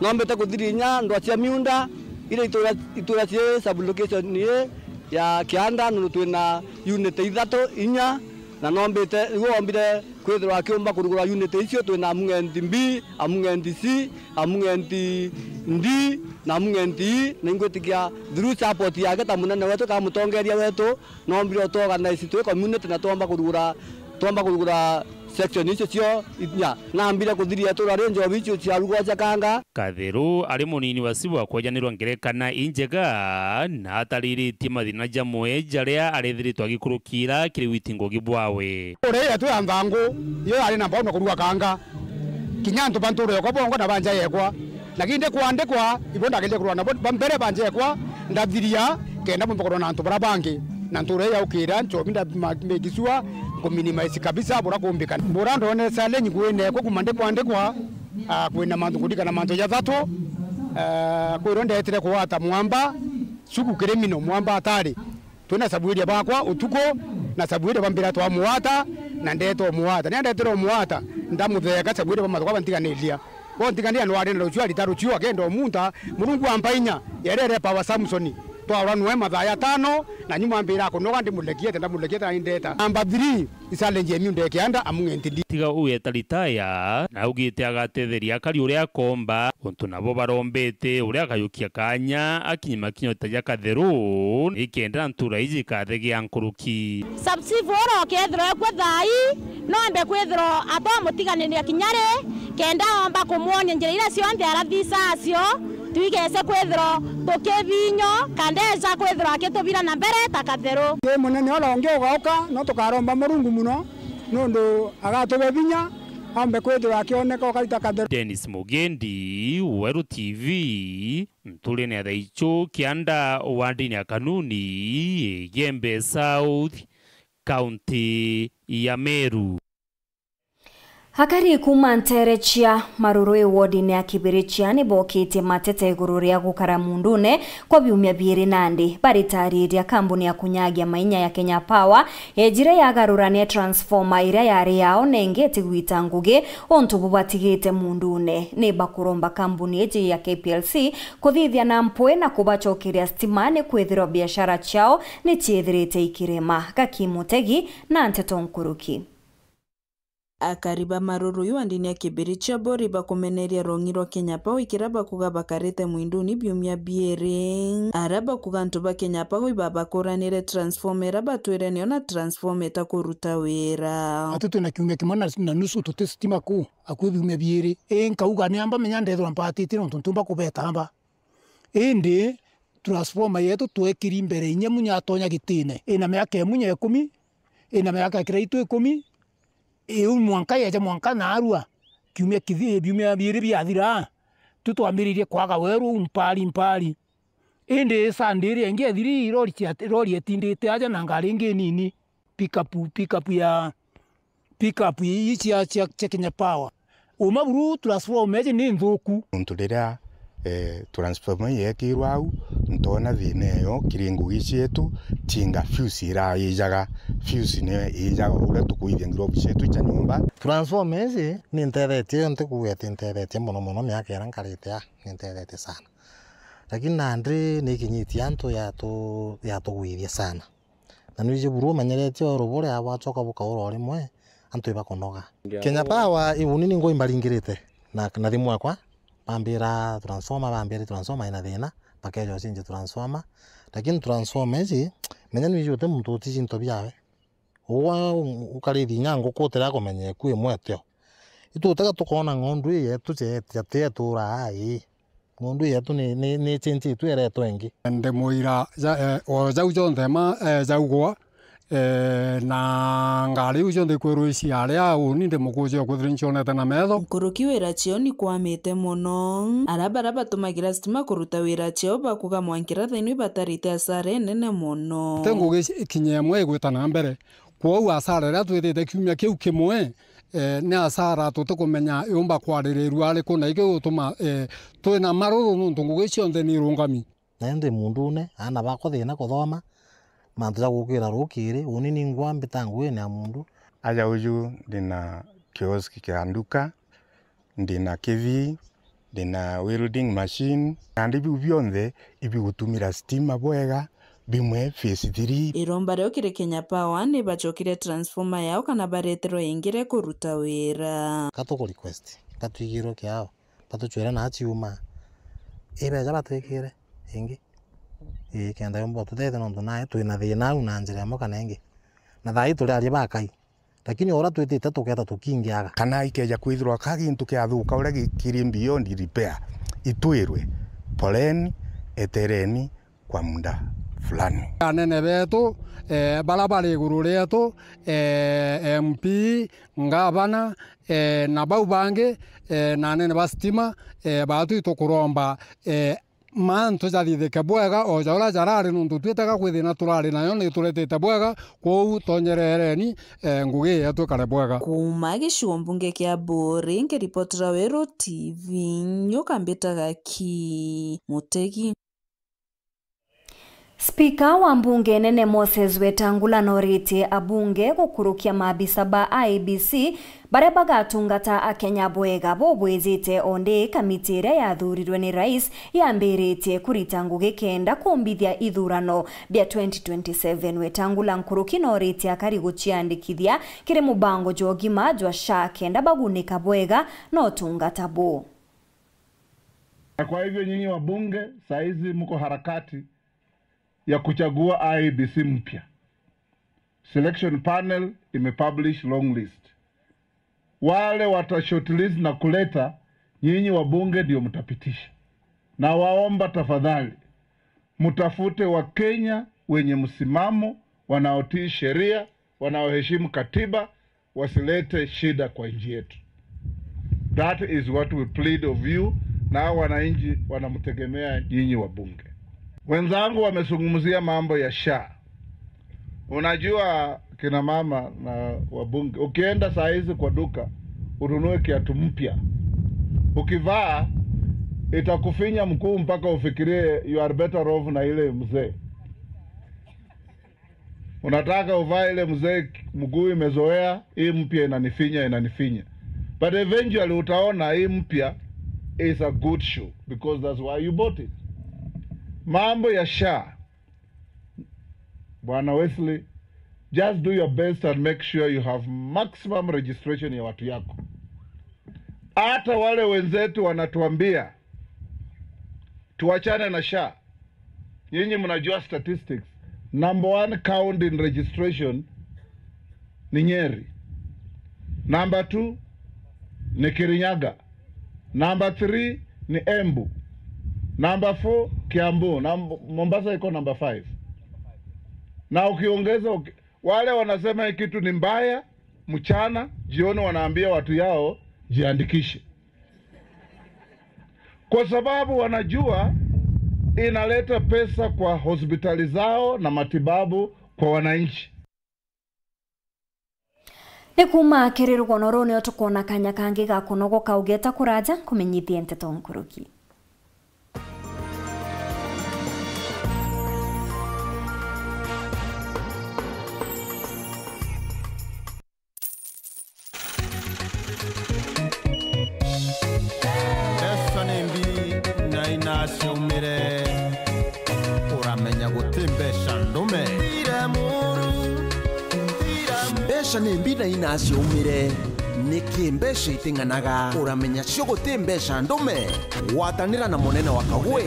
Noombite kuthiria inya ndwa cia miunda iria itura, itura cie sub-location ii ya Kianda, nundu twina unit ithatu, inya, na noombite, niguo ombire kwithirwa akiumba kurugura unit icio. Twina Amung'endi B, Amung'endi C, Amung'endi D, na Amung'endi E, na ingwitikia through support yake ta munene wetu kana mutongeria wetu, noombire utuorganize twi community na twomba kurugura, twomba kurugura section icio cio inya. Naambire kuthiria itura ri njobi icio ciarugwa cia kanga. Katheru ari munini wa Sibu akwejanirwa ngerekana injega, na atariritie mathina jamwe jaria arethiritwe agikurukira kiri witi ngugi bwawe. Uria yetu ya nthangu, iyo yari namba one kuruga kanga. Kinya antu ba ntuura yakwa bongwa na ba nja yekwa. Lakini ndi kwandikwa, ibo ndageria kurwa nabo ba mbere ba nja yekwa, ndathiria, kenda bumba kurwa na antu bara bangi. Na ntuura iyo yaukira, nchobi nda ma-, make sure nku minimize kabisa bura kumbika. Bura ndonere challenge nguine yakwa kuma ndi kwandikwa, ah, kwina mantu nkuririkana mantu jathatu, ah, kwirwa ndetire kugwata mwamba, cuku criminal, mwamba atari. Twina sabuiria bakwa utuku, na sabuiria ba mbira twa muata, na ndeta umuata. Nia ndetera umuata, ndamutheka sabuiria ba mathuka bantiganiria. Bo ntiganiria nwari na rucio arita rucio akenda umunta, Murungu ampa inya, yerere power Samson. Twaura nwe mathaa ya tano, na nyuma mbira kunoga ndimulekiete, ndamulekiete na indeta. Number three, Challenge ya miunda ya kianda among entity. Tiga uu eta ritaya, na augite agatetheria akari uria akomba, untu nabo barombete uria akayukia kanya akinye makinya ta ja Katheru, ikenda ntura iji ikathegia nkuruki. Sub chief ura ukethirwa ekwo thaa ii, no ambe kwithirwa atomutiganiria kinya ri, kenda omba kumwonia njira iria cionthe arathisa acio, twigece kwithirwa tukibinyo, kana eja kwithirwa akitubira na mbere ta Katheru. Ti munene ura ungi ugauka, no tukaromba Murungu muno, nundu agatube binya, ambe kwithirwa akioneka ukari ta Katheru. Dennis Mugendi, Weru T V, nturine ya Thaichu, kianda wandini ya Kanuni, Igembe South, kaunti ya Meru. Akari kuuma nteere cia Marurui wodine ya Kibirichia ni bookitie mateta iguru ria gukara muundune kwa biumia biiri nandi, baritaariria kambuni ya kunyagia mainya ya Kenya Power yejire yagarurania transformer iria yari yao nengi itigwita ngugi untu bubatigite muundune. Ni bakuromba kambuni iji ya K P L C kuthithia na mpwi na kubacokeria stima ni kwithirwa biashara ciao ni ciithirite ikirema. Gaki Mutegi na nteto nkuruki. Akari ba Marurui wandini ya Kibirichia bori bakumeneria rong'i rwa Kenya Power ikira bakuga bakarite mwinduni biumia biiri. Ara bakuga antu ba Kenya Power ibabakuranire transformer ira batwire niyo na transformer itakuruta wira. Ati twina kiumia kimwe na, na nusu tuti stima kuu, akui biumia biiri. Ii nkauga ni amba menya ndethirwa mpatite nontu ntiumba kubeta amba. Indi transformer yetu twekiri mbere inya munya atonya gitine, ina miaka imunya ikumi, ina miaka kiraitu ikumi, iu mwanka yeja mwanka naarua, kiumia kithi-, biumia biiri biathira, tu twambiririe kwaga weru uu mpari mpari. Indi Sunday iria ingi ethiri lori cia, lori etindite aja na ngari ingi nini, pick up, pick up ya, pick up ii cia, cia, cia Kenya Power. Uma buru transformer iji ni nthuku. Nontu riria, eh, transformer ii yeekirwe au, ntoona thiina eyo kiri ngugi cietu, tinga fuse ira iijaga. Fuse niyo iijaga uria tukuithia ngirobu cietu cia nyomba. Transformer iji ni nteethetie, yo ntikuuga ati nteethetie mono mono miaka iria nkarite aa, ni nteethetie sana. Lakini nandi ni ikinyitie antu yatu-, yatugwithia sana. Na nwiji buru umenyeretie oro buria bwacoka bukaura o rimwe, antu ibakunoga. Kenya Power, i uni ni ngui mbaringirite na, na thimu yakwa, bambira transformer, bambira transformer ina thiina, bakeja ucinjia transformer. Lakini transformer iji, menya nwiji uti muntu utici into biawe. Ugwe ukarithi inya nguku utira kumenya iku imwe tio. Itutega tukoona ng'ondu ii yetu ti yetu ura aa ii. Ng'ondu yetu ni, ni, ni ichinchitue iretwe ingi. Ndi muira ja, eh, o jau jonthe ma, eh, jaugwa, eh, na ngari iu jonthe ikwirwa iciaria, uni ndi mukuji o kwithira incionete na metho. Nkuruki wira ciao ni kwamite mono. Ara bara batumagira stima kuruta wira ciao bakuga mwankira thaino ibatarite asara inene mono. Ti ngugi ici-, ikinya imwe igwita na mbere. Kwou asara iria twithite kiumia kiu kimwe, eh, ni asara tutikumenya yumba kwaririrua ariku, na iki gutuma, eh, twina maruru nontu ngugi cionthe ni irungami. Na indi mundune, aana bakwa thina kuthoma, mantu ja gukira rukiri, uni ningwa mbita nguine ya mundu. Aja uju ndina kioski kia nduka, ndina kithi, ndina welding machine, nandi biu bionthe ibigutumira stima bwega, bimwe phase three. Iromba riu kiri Kenya Power ni bacokire transformer yao kana bareterwe ingi ria kuruta wira. Ka tuku request, ka twigirwe kiao, batucwire na ciuma. Ibeja batwikire ingi. Ii, kenda yumba ututethia nontu nae twina thina au na njira imwe kana ingi. Na thaa ii turi aria ba Akai. Lakini o uria twitite tukeeta tukingiaga. Kana ikeeja kwithirwa ka gintu kiathuka uria gi-, kiri beyond repair, itwirwe, poleni, etereni kwa muda fulani. Anene beetu, eh, baria bari iguru rieetu, eh, M P, ngavana, eh, na bau bangi, eh, na anene ba stima, eh, baatu itukuromba, eh, mantu jathithike bwega o ja uria jarari, nontu twitega kwithina turari nayo ni turetete bwega, kwou tonyereereni, eh, ngugi yeetu ikare bwega. Kuuma gicigo mbunge kia Buuri, nkiripotera Weru T V, nyuka mbitaga ki Mutegi. Spika wa mbunge nene Moses Wetangula noritie abunge gukurukia maabisa ba I E B C baria bagatungata Akenya bwega bubwijite o ndi kamiti iria yathurirwe ni rais yambiritie kurita ngugi kenda kumbithia ithurano bia twenty twenty-seven. Wetangula nkuruki noritie akari guciandikithia kiri mubango jwa ugima jwa SHA kenda bagunika bwega na utungata buu. Na kwa hivyo nyinyi wabunge, saa hizi mko harakati ya kuchagua I E B C mpya. Selection panel imepublish long list. Wale wata shortlist na kuleta, nyinyi wabunge ndio mtapitisha. Na waomba tafadhali, mtafute Wakenya wenye msimamo, wanaotii sheria, wanaoheshimu katiba, wasilete shida kwa nchi yetu. That is what we plead of you, na hao wananchi wanamtegemea nyinyi wabunge. Wenzangu wamezungumzia mambo ya SHA. Unajua kina mama na wabunge, ukienda saa hizi kwa duka ununue kiatu mpya, ukivaa itakufinya mguu mpaka ufikirie you are better off na ile mzee. Unataka uvae ile mzee mguu imezoea, hii mpya inanifinya, inanifinya. But eventually utaona hii mpya is a good shoe because that's why you bought it. Mambo ya SHA, Bwana Wesley, just do your best and make sure you have maximum registration ya watu yako. Hata wale wenzetu wanatuambia tuachane na SHA. Nyinyi mnajua statistics. Number one county in registration ni Nyeri. Number two ni Kirinyaga. Number three ni Embu. Number four Kiambu. Na Mombasa iko number five. Na ukiongeza uki-, wale wanasema hii kitu ni mbaya, mchana, jioni wanaambia watu yao jiandikishe. Kwa sababu wanajua inaleta pesa kwa hospitali zao na matibabu kwa wananchi. Ni kuuma kiri rugono ruu nio tukoona kanya kangi ga kunogoka ugeta kuraja nkumenyithie nteto nkuruki. Mbeca ni mbi na inaciaumire, uramenya guti mbeca ndume. Mbeca ni mbi na inaciaumire, niki mbeca iting'anaga? Uramenya cio guti mbeca ndume. Gwatanira na munene wa Kagwe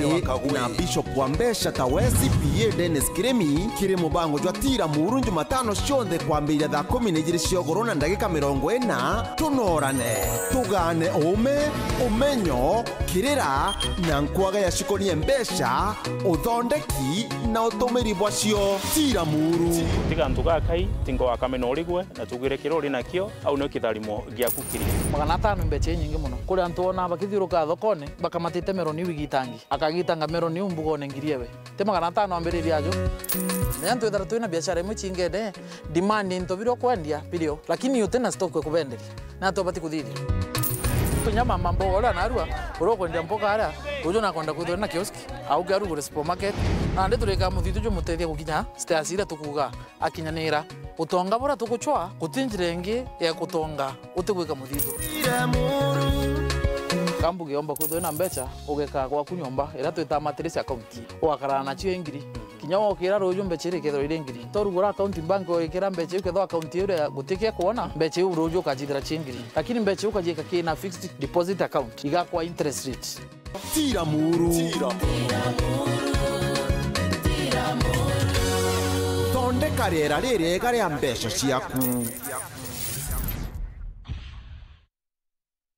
na Bishop wa mbeca ta we C P A Dennis Kirimi kiri mubango jwa Tira Muuru Jumatano cionthe kwambiria thaa kumi na ijiri cia ugoro na ndagika mirongo ina. Tunoorane, tugaane uume, umenyo, kirira, na nkwaga ya cikonie mbeca, uthondeki na utumiri bwacio. Tira Muuru. Ti gantu gakai, ti ngo akamena urigwe, na tugwire kiria uri nakio, au nio kitharimo giaku kiri. Magana atano ni mbeca inyingi mono. Kuri antu wonaa bakithiuruka thokone, bakamatite meroni iu igitangi. Akagitanga meroni iu mbugone ngiri ewe. Ti magana atano ambiriria ajo. Ni antu ethira twina biashara imwe cingene, demand into biria ukwendia birio, lakini utina stock ya kubenderia. Ni atia ubati kuthithia? Kinya mama mboga uria narua, uria ukwendia mboga aria, ruju nakwenda kwithirwa na kioski, auke arugure supermarket. Nandi turikaa muthithu jumutethia gukinya stairs iria tukuuga akinyanira. Utonga buria tugucwaa, guti njira ingi ya gutonga utigwika muthithu. Kambuge yomba kwithirwa na mbeca, ugekaa gwaku nyomba iria twitaa mattress account, ugakaraa nacio ingiri. Kinya wokira ruju mbeca iria ikethirwa iri ngiri. Torugura account bank, wikira mbeca iu, kethirwa account iu iria gutikia kwona, mbeca iu ruju ukajithira ci ngiri. Lakini mbeca iu ukajiika kina fixed deposit account, igakwa interest rate. Tira Muuru. Thondeka riera ririega ria mbeca ciaku.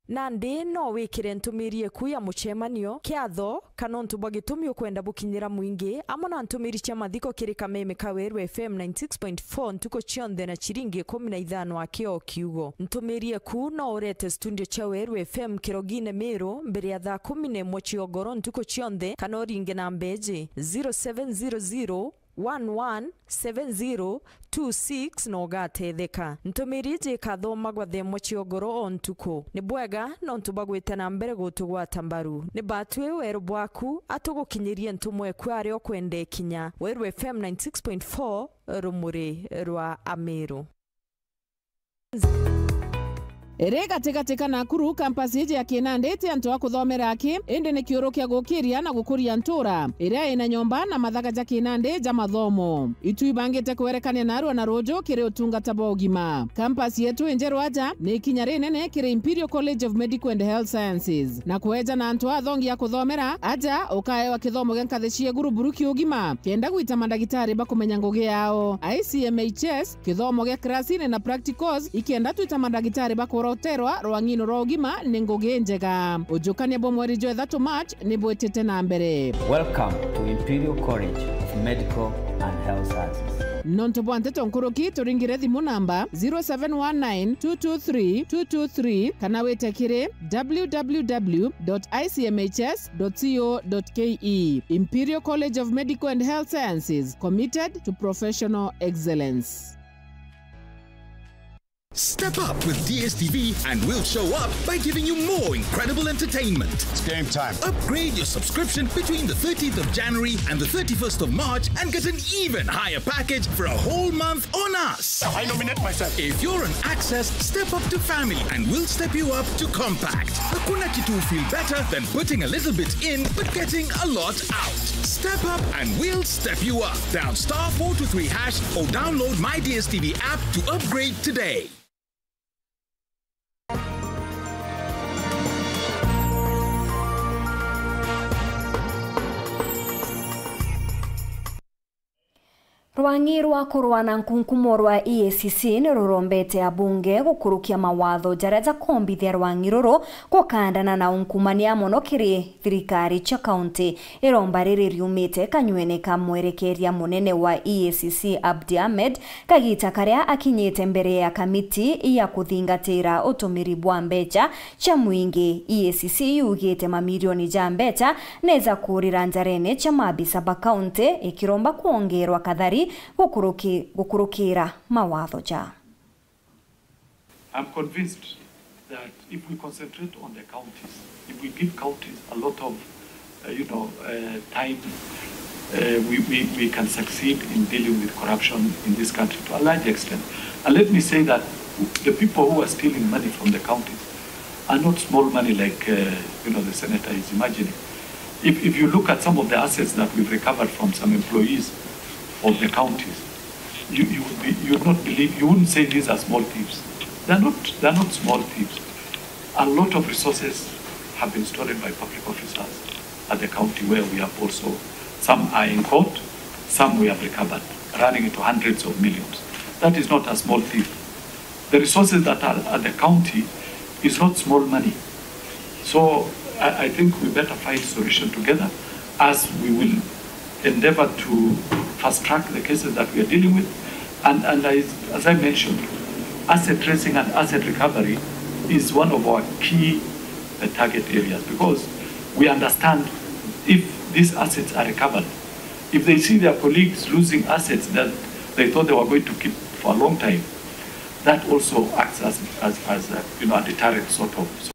Nandi no wikire ntumiri eku ya mucemanio, kiatho, kana untu bwa gitumi ukwenda bukinyira mwingi, amwe na ntumiri cia mathiko kiri kameme ka Weru F M ninety six point four ntuku cionthe na ciringi ikumi na ithano aki o kiugo. Ntumiri eku no urete studio cia Weru F M Kirogine Miru mbere ya thaa kumi na imwe cia ugoro ntuku cionthe, kana uringe namba iji, zero seven zero zero, one one seven zero two six na ugatetheka. Ntumiri iji ikathomagwa thaa imwe cia ugoro o ntuku. Ni bwega nontu bwa gwita na mbere gutugwata mbaru. Ni batwi weru bwaku, atugukinyirie ntumwa eku aria ukwenda ikinya. Weru F M ninety six point four, rumuri rwa Amiru. Iri gatigati ka Nakuru, campus iji ya Kinandi iti antu a kuthomera aki, indi ni kiuru kia gukiria na gukuria ntura iria ina nyomba na mathaga ja Kinandi ja mathomo. Itu ibangite kwerekania narua na ruju kiri utungata bwa ugima. Campus yetu injeru aja ni ikinya rinene kiri Imperial College of Medical and Health Sciences, na kweja na antu athongi a kuthomera aja ukaewa kithomo gia nkathi cia iguru buru kia ugima, kenda gwita mandagitari bakumenya ngugi yao. I C M H S, kithomo gia kirasini na practicals, ikenda twita mandagitari bakoroterwa rwang'ino rwa ugima ni ngugi njega. Ujukania bwa mweri jwa ithatu March ni bwitite na mbere. Welcome to Imperial College of Medical and Health Sciences. Nontu bwa nteto nkuruki, turingire thimu namba zero seven one nine two two three two two three kana wite kiri w w w dot i c m h s dot co dot k e. Imperial College of Medical and Health Sciences, committed to professional excellence. Step up with D S T V and we'll show up by giving you more incredible entertainment. It's game time. Upgrade your subscription between the thirteenth of January and the thirty-first of March and get an even higher package for a whole month on us. I nominate myself. If you're on Access, step up to Family and we'll step you up to Compact. Hakuna kitu feel better than putting a little bit in but getting a lot out. Step up and we'll step you up. Dial star four two three hash or download My D S T V app to upgrade today. Rwang'i rwa kurwa na nkunkumo rwa E A C C ni rurombete abunge gukurukia mawatho jaria jakombithia rwang'i ruru gukandana na unkumania mono kiri thirikari cia kaunti. Iromba riri riumite kanywene ka mwerekeria munene wa E A C C Abdi Ahmed, kagita karia akinyite mbere ya kamiti ya kuthingatira utumiri bwa mbeca cia mwingi. E A C C yugite mamirioni ja mbeca neja kurira njarene cia maabisa ba kaunti, ikiromba kwongerwa kathari gukuruki-, gukurukira mawatho ja. I'm convinced that if we concentrate on the counties, if we give counties a lot of, uh, you know, uh, time, uh, we, we, we can succeed in dealing with corruption in this country to a large extent. And let me say that the people who are stealing money from the counties are not small money like, uh, you know, the senator is imagining. If, if you look at some of the assets that we've recovered from some employees of the counties, you, you would be, you would not believe, you wouldn't say these are small thieves. They're not, they're not small thieves. A lot of resources have been stolen by public officers at the county where we have also, some are in court, some we have recovered, running into hundreds of millions. That is not a small thief. The resources that are at the county is not small money. So I, I think we better find solution together as we will endeavor to fast track the cases that we are dealing with. And, and I, as I mentioned, asset tracing and asset recovery is one of our key, uh, target areas, because we understand if these assets are recovered, if they see their colleagues losing assets that they thought they were going to keep for a long time, that also acts as, as, as a, you know, a deterrent sort of.